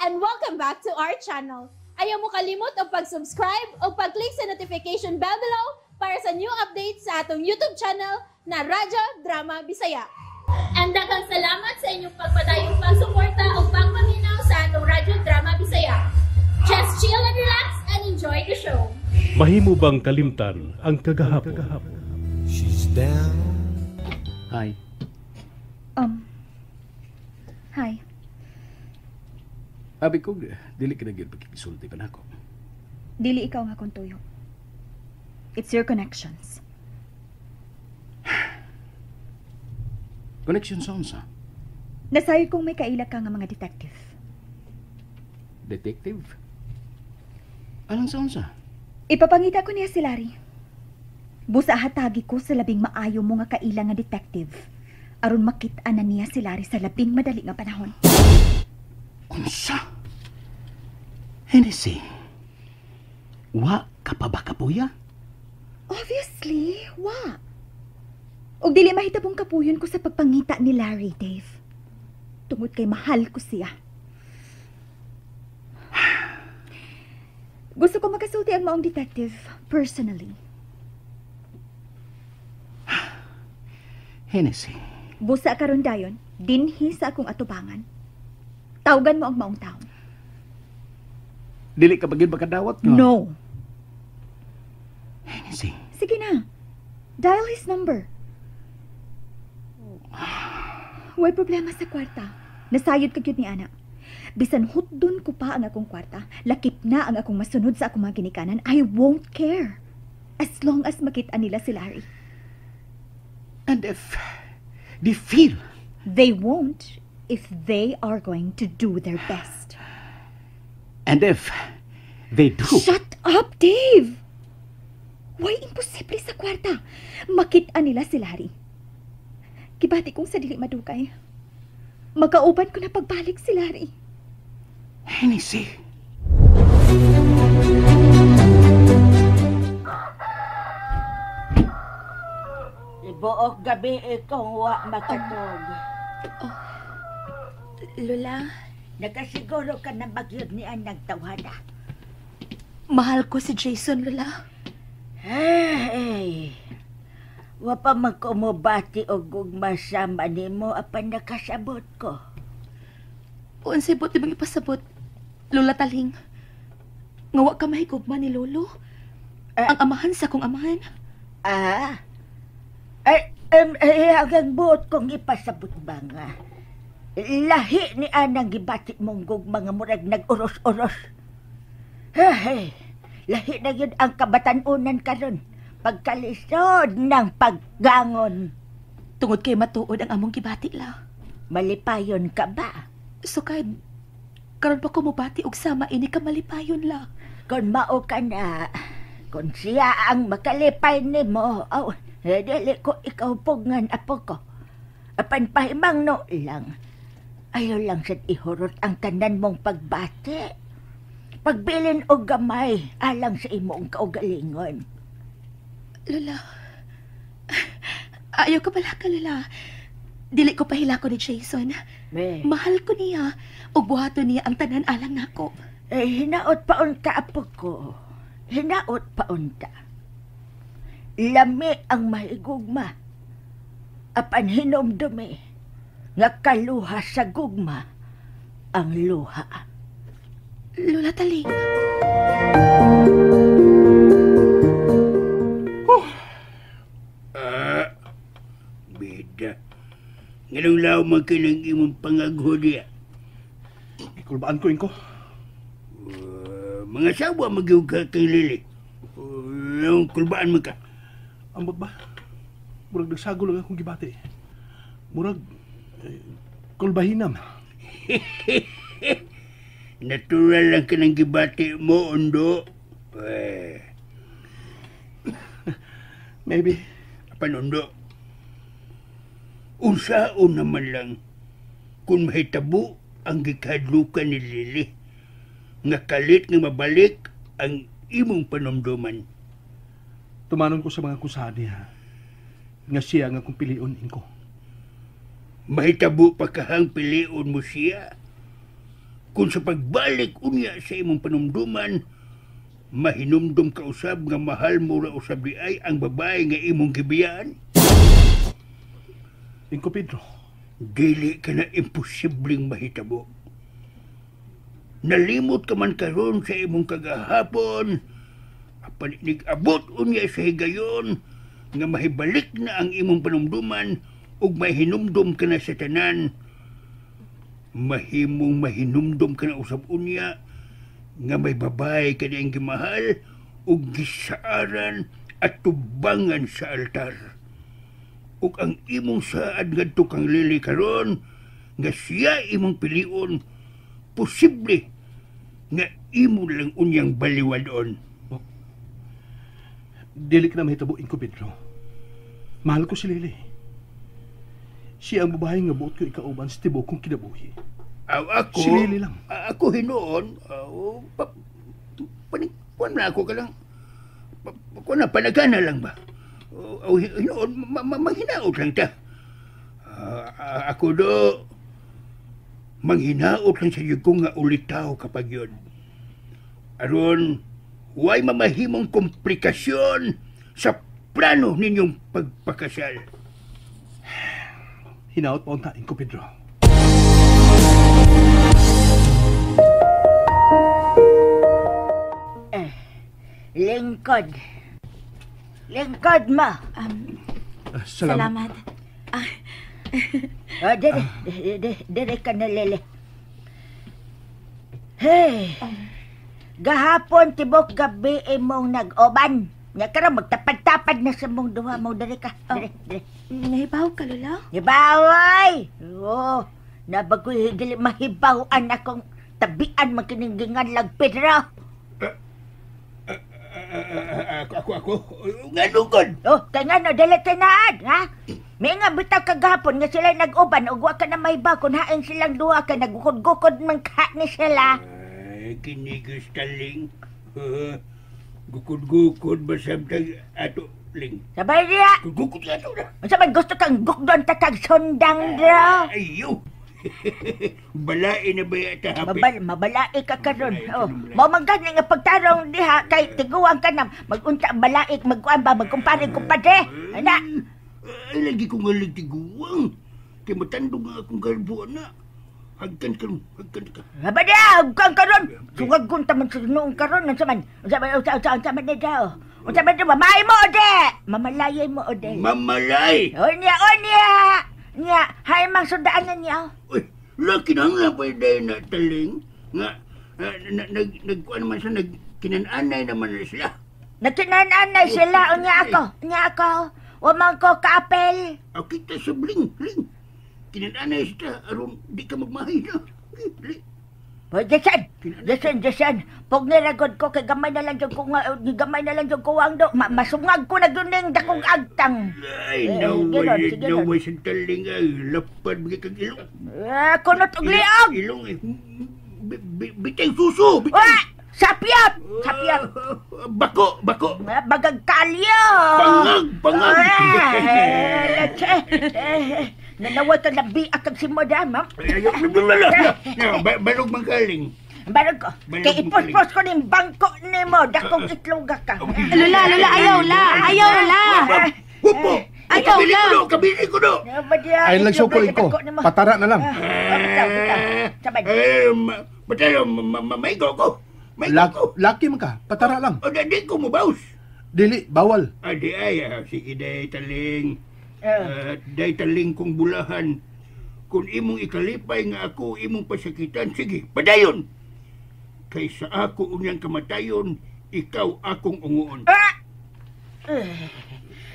And welcome back to our channel. Ayaw mo kalimot og pag-subscribe o pag-click sa notification bell below para sa new updates sa atong YouTube channel na Radyo Drama Bisaya. And daghang salamat sa inyong pagpadayong pagsuporta o pagpaminaw sa atong Radyo Drama Bisaya. Just chill and relax and enjoy the show. Mahimo bang kalimtan ang kagahapon? She's down. Hi. Hi. Abi ko, dili ka na gyud pagkisulti pa nako. Dili ikaw nga akong tuyo. It's your connections. Connection sa unsa? Nasayod kong may kaila ka nga mga detective. Detective? Anong sa unsa? Ipapangita ko niya si Larry. Busa hatagi ko sa labing maayo mo nga kaila nga detective. Aron makit-an na niya si Larry sa labing madali nga panahon. Unsa? Hennessy. Wa ka pa ba kapuya? Obviously, wa. Og dili mahitabong kapuyon ko sa pagpangita ni Larry, Dave. Tungod kay mahal ko siya. Gusto ko makasulti ang maong detective personally. Hennessy. Busa karon dayon, dinhi sa akong atubangan. Tawgan mo ang maong taon. Dili ka ba gyud makadawat no? No. Hennessy. Sige na. Dial his number. Way problema sa kwarta. Nasayod ka gyud ni ana. Bisan hutdon ko pa ang akong kwarta, lakip na ang akong masunod sa akong mga ginikanan, I won't care. As long as makita nila si Larry. And if they feel... They won't if they are going to do their best. And if they do... Shut up, Dave! Why imposible sa kwarta? Makita nila si Larry. Gibati kong sa dili madugay. Magkauban ko na pagbalik si Larry. Hennessy. Buok gabi ikaw wa makatog. Oh. Lola? Nakasiguro ka na magyud ni anang tawhana. Mahal ko si Jason, Lola. Ay, wa pa man ko mobati og gugma sama nimo apan nakasabot ko. Unsay buot imong ipasabot, Lola Taling? Nga wa ka mahigugma ni Lolo? Ang amahan sa akong amahan? Ah? Ay, ang buot kong ipasabot ba nga? Lahi ni anang gibati mong gugma nga murag nag-uros-uros. Hey, lahi na yun ang kabatan-unan karon. Pagkalisod ng paggangon. Tungod kay matuod ang among gibati la. Malipayon ka ba? Sukad, karon pa ko mobati og sama ini ka malipayon la. Kung mao ka na, kung siya ang makalipay nimo, oh, dili ko ikaw pugngan apo ko. Apan pahimang no lang. Ayaw lang sad ihurot ang tanan mong pagbati. Pagbilin og gamay alang sa imong kaugalingon. Lola, ayaw ka pala ka, Lola. Dili ko pahilako ni Jason. Me. Mahal ko niya. Ug buhaton niya ang tanan alang nako. Eh, hinaot pa unta, apo ko. Hinaot pa unta. Lami ang mahigugma. Apan hinomdumi nga kaluha sa gugma ang luha. Lola Taling. Oh. Bida. Nganong law man kinang imong pangagho diya? Ikulbaan ko, Inko. Mga sawa magyug ka kang Lili. Kulbaan man ka. Ambot ba? Murag nagsago lang akong gibati. Murag kulbahinam. Natural lang ka ng gibati mo, Ondo. Eh. Maybe. Apan, Ondo, unsaon naman lang kung mahitabo ang gikadlukan ni Lili nga kalit nga mabalik ang imong panumduman. Tumanon ko sa mga kusahan niya nga siya nga kung pilion, Inko. Mahitabo pa kahang pilion mo siya. Kung sa pagbalik unya sa imong panumduman, mahinumdum ka usab nga mahal mo ra usab di ay ang babae nga imong gibiyaan. Ingko Pedro, dili ka na imposibleng mahitabo. Nalimot ka man karon sa imong kagahapon, apan nag-abot unya sa higayon nga mahibalik na ang imong panumduman ug mahinumdum ka na sa tanan. Mahimong mahinumdum ka na usab unya nga may babae ka niyang gimahal ug gisaaran at tubangan sa altar. Ug ang imong saad ngadto kang Lily karon nga siya imong pilion, posible nga imo lang unyang baliwadon. Oh. Dili ka na mahitabo, Ingko Pedro. Mahal ko si Lily. Siya ang babae nga buot ko ikauban sa tibuok kong kinabuhi. Ako, si Lily lang. Ako hinuon, kuwan na ako ka lang. Kuwan na, panagana lang ba? Hinuon, manghinaot lang ta. Ako do, manghinaot lang sa iyo ko nga ulitaw kapag yun. Aron, huwag mamahimong komplikasyon sa plano ninyong pagpakasal. Hinaot pa unta, Ingko Pedro. Lingkod. Lingkod mo. Salamat. Oh, dire ka na, Lele. Hey, gahapon tibok gabi imong nag-oban. Nya karon magtapad-tapad na sa mong duha mo diri ka. Dire. Nahibaw ka, Lola? Hibaw ay. Oh, nabagoy dili mahibaw-an akong tabian man kining ginganlag Pedro. Ako. Nganugod. Oh, kay ngano dili tinaad, ha? May nga bitaw kagahapon nga sila nag-uban ug wa ka na mahibaw kun hain silang duha kay nagukod-gukod man ka ni sila. Ay, kinigos taling. Gukod-gukod ba samtang ato, Ling? Sabay diya! Gukod ka ato na! Unsa man gusto kang gukdon ta kag sundang dra? Ayo! Balae na ba yata hapit? Mabalae ka karon. Oh, mao man gani nga pagtarong diha kay tiguang ka na magunta balaik magkuan ba magkumpare kumpadre. Ana. Ay lagi ko nga tiguang. Kay matandog nga akong garbo ana. Hagkan ka, hagkan ka. Aba diha, hagkan karon. Sugag ta man sa noong karon unsa man? Unsa man unsa man daw? Unsa man mamay mo ode? Mamalayay mo ode. Mamalay. Onya, onya. Nya, hay mang sundaan na niya. Uy, laki na nga pa na taling. Nga, nagkuan naman siya, nagkinananay naman na sila. Nagkinananay sila, unya ako, unya ako. Wa man ko kaapel. O kita sa bling, bling. Kinananay sila, aron di ka magmahay na. Hoy, Jason, Jason, Jason. Pag niragod ko, kay gamay na lang dyan ko, gamay na lang dyan ko ang do. Masungag ko na dyan yung dakong agtang. Ay, naway, naway sa taling ay, lapad bigay kang ilong. Kunot og liog. Ilong eh, bitay suso, bitay. Sapiyot! Sapiyot! Bako, bako. Bagag kalyo. Pangag, pangag. Nanaway ka na biak kag simoda, ma'am. Barog man kaling. Barog ko. Kay ipuspos ko ning bangko nimo, dakong itloga ka. Lola, Lola, ayaw la. Ayaw la. Hupo. Ayaw la. Kabili ko do. Ay lang sukulin ko. Patara na lang. Patara, maigo ko. Laki man ka, patara lang. O, di ko mabaws. Dili, bawal. Di ay, sige day taling. Day taling kong bulahan. Kung imong ikalipay nga ako imong pasakitan, sige, padayon. Kaysa ako unyang kamatayon, ikaw akong unguon.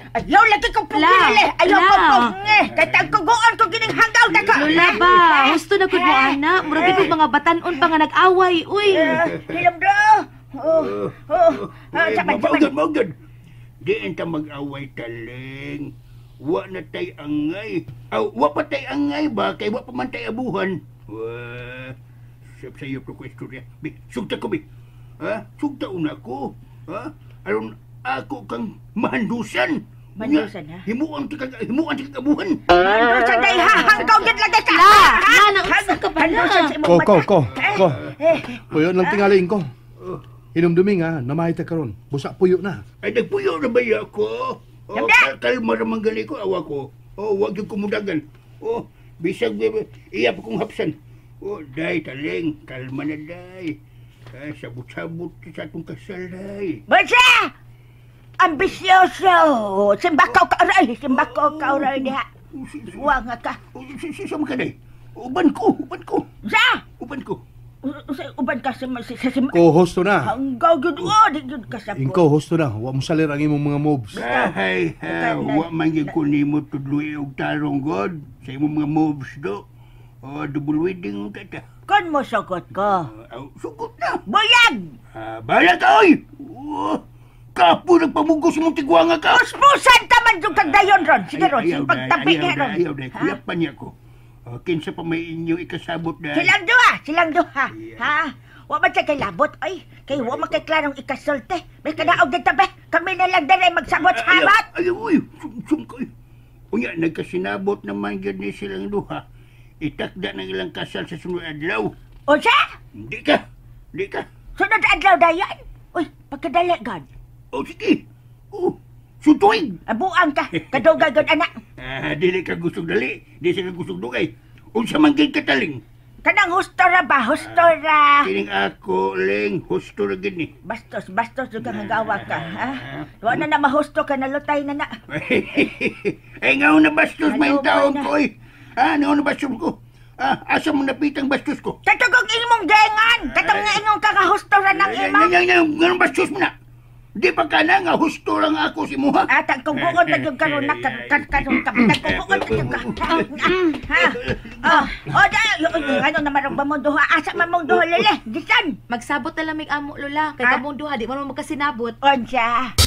Ayaw lagi kong pugili! Ayaw kong pugili! Kahit ang kuguon ko gining hanggaw na ka! Lola ba? Gusto na ko mo, anak. Murag ko mga batanon pa nga nag-away. Uy! Hilom do! Saman, saman! Maugod! Diin ta mag-away taling. Wa na tay angay. Wa pa tay angay ba? Kay wa pa man tay abuhan. Sayo ko ko istorya. Sugta ko, bi. Sugta una ko. Aron ako kang mahandusan. Mahandusan, ha? Himuan ti kag abuhan. Mahandusan dahil hahanggaw yan lagi ka! La! La! Naunsa ka ba na? Ko, ko, ko. Ko. Puyo lang tingaliin ko. Hinumdumi nga, namahit ka karon. Busa puyo na. Ay, nagpuyo na ba ko? Oh, kalma naman gali ko, awa ko. Oh, wag yung kumudagan. Oh, bisag, iya pa kong hapsan. Oh, day, taling, kalma na, day. Ay, sabot-sabot sa atong kasal, day. Basta! Ambisyoso! Simbakaw ka, aray! Simbakaw ka, aray, diha. Huwag nga ka. Sama ka, day. Uban ko, uban ko. Sa? Uban ko. Uban ka sa... Ko-hosto na. Hanggaw yun, oh, di yun ka sa... Ikaw, hosto na. Huwag mo salir ang imong mga moves. Ay, huwag man yun ko ni mo tudloy og tarong, God. Sa imong mga moves, do. Oh, double wedding tata. Kon mo sugot ko. Sugot na. Buyag! Bahala ka, oy! Kapo nagpamugos mong tigwanga ka. Puspusan ta man yung kagdayon ron. Sige ron, pagtabi niya ron. Ayaw, day. Kuyapan niya ko. Kinsa pa may inyong ikasabot na. Silang duha, silang duha. Ha? Wa man siya kay labot, oy. Kay wa man kay klarong ikasulte. May kanaog dito ba? Kami na lang dere magsabot-sabot. Ayaw, oy. Sum-sum ko. Unya, nagkasinabot naman yun ni silang duha. Itakda ng ilang kasal sa sunod adlaw. Unsa? Hindi ka. Hindi ka. Sunod adlaw dayon? Uy, pagkadali, God. O, sige. O, sutuig. Abuang ka. Kadugay, God, anak. Dili ka gustong dali. Di siya ka gustong dugay. Unsa man gid kataling? Kanang husto ra ba? Husto ra. Kining ako, Ling. Husto ra gid ni. Bastos, bastos yung kang gawa ka, ha? Wa na na mahusto ka, nalutay na na. Ay, ngaw na bastos, may taon ko, eh. Ah, ngaw na bastos ko. Ah, asa mo napitang bastos ko? Katugog imong gengan! Katong nga imong kakahusto ra ng imo! Nga bastos mo na! Di pa ka na nga husto lang ako si Muha. Ah, tagkubuon na yung karon na karon ka. Tagkubuon na yung ka. Ha? Oh, oh, ano na marong ba mong duha? Asa man mong duha, Lele? Gisan! Magsabot na lamig amo, Lola. Kay kamong duha, di man mo magkasinabot. Unsa?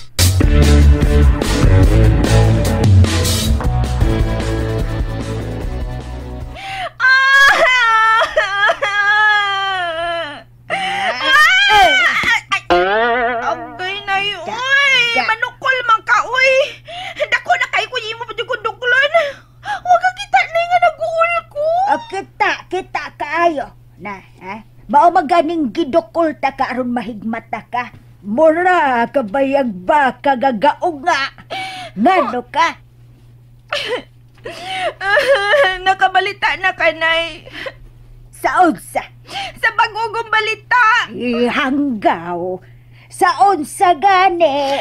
Kita kaayo. Na, ha? Mao maganing gidukol ta ka aron mahigmata ka. Mura ka bayag ba kagagaog nga. Ngano ka? Nakabalita na ka, Nay. Sa unsa? Sa bagugong balita. Hanggaw. Sa unsa gani?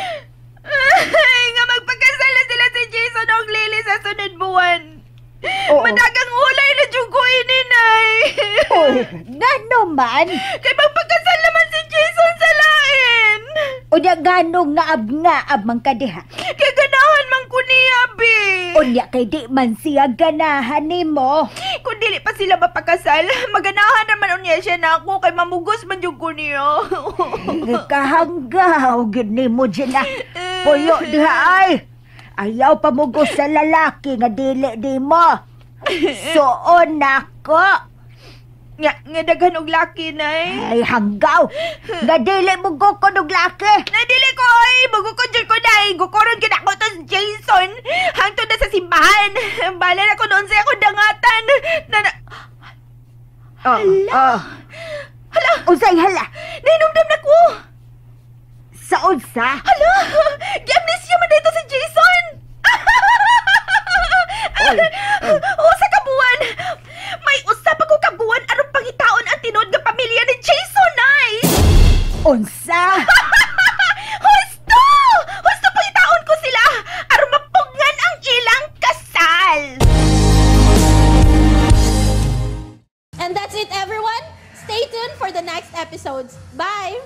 Ay, nga magpagkasal na sila si Jason og Lily sa sunod buwan. Oo. Madagang ulay na dyan ko ini, Nay. Uy, ngano man? Kay magpagkasal naman si Jason sa lain. Unya ngano ngaab-ngaab man ka diha? Kay ganahan man ko niya, be. Unya kay di man siya ganahan nimo. Kung dili pa sila mapakasal, maganahan naman unya siya na ako kay mamugos man dyan ko niya. Kahanggaw gyud nimo dyan na. Puyo diha ay. Ayaw pamugos sa lalaki nga dili di mo. Suon nako. Nga daghan og laki, Nay. Ay, hanggaw. Nga dili mo gukon og laki. Na dili ko, ay. Mugukon dyan ko, Nay. Gukoron gyud ako to si Jason. Hangtod na sa simbahan. Bala na ko noon sa akong dangatan. Hala. Oh. Hala. Unsay hala? Nahinumdam na ko. Sa unsa? Hala! Gi-amnesia man dito si Jason! Usa ka buwan! May usa pa ko ka buwan aron pangitaon ang tinuod nga pamilya ni Jason, ay! Unsa? Husto! Husto pangitaon ko sila aron mapugnan ang ilang kasal! And that's it, everyone! Stay tuned for the next episodes. Bye!